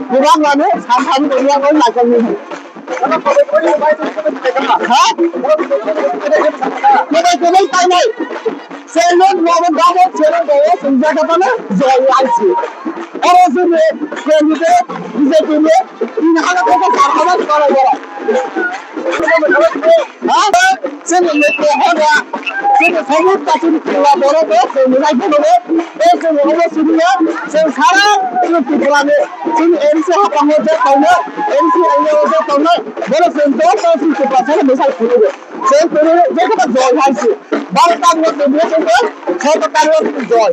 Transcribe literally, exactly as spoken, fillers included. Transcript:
Kwbang mano, satham kwbang mano, naikol ni. Ha? Kwbang kwbang tainai. Chairman Mohammed Dawud, chairman Dawud, sumjak kata na, joy aisi. Oro sini, candidate, B J P ni, ini hana kata sarkana kala kala. Ha? Sini ni kehada, sini samut kasih kala boro ko, sini lagi boro, eh, sini obo sini ya, sini sarang, sini Tripura ni, sini M C hapa hoja kauna, M C ayo hoja kauna, boro sini dosa sini Tripura sana misal kulu. Sel kuru, je kata joy hai se. Baro tangwa kuru, je kata, je kata tangwa kuru joy.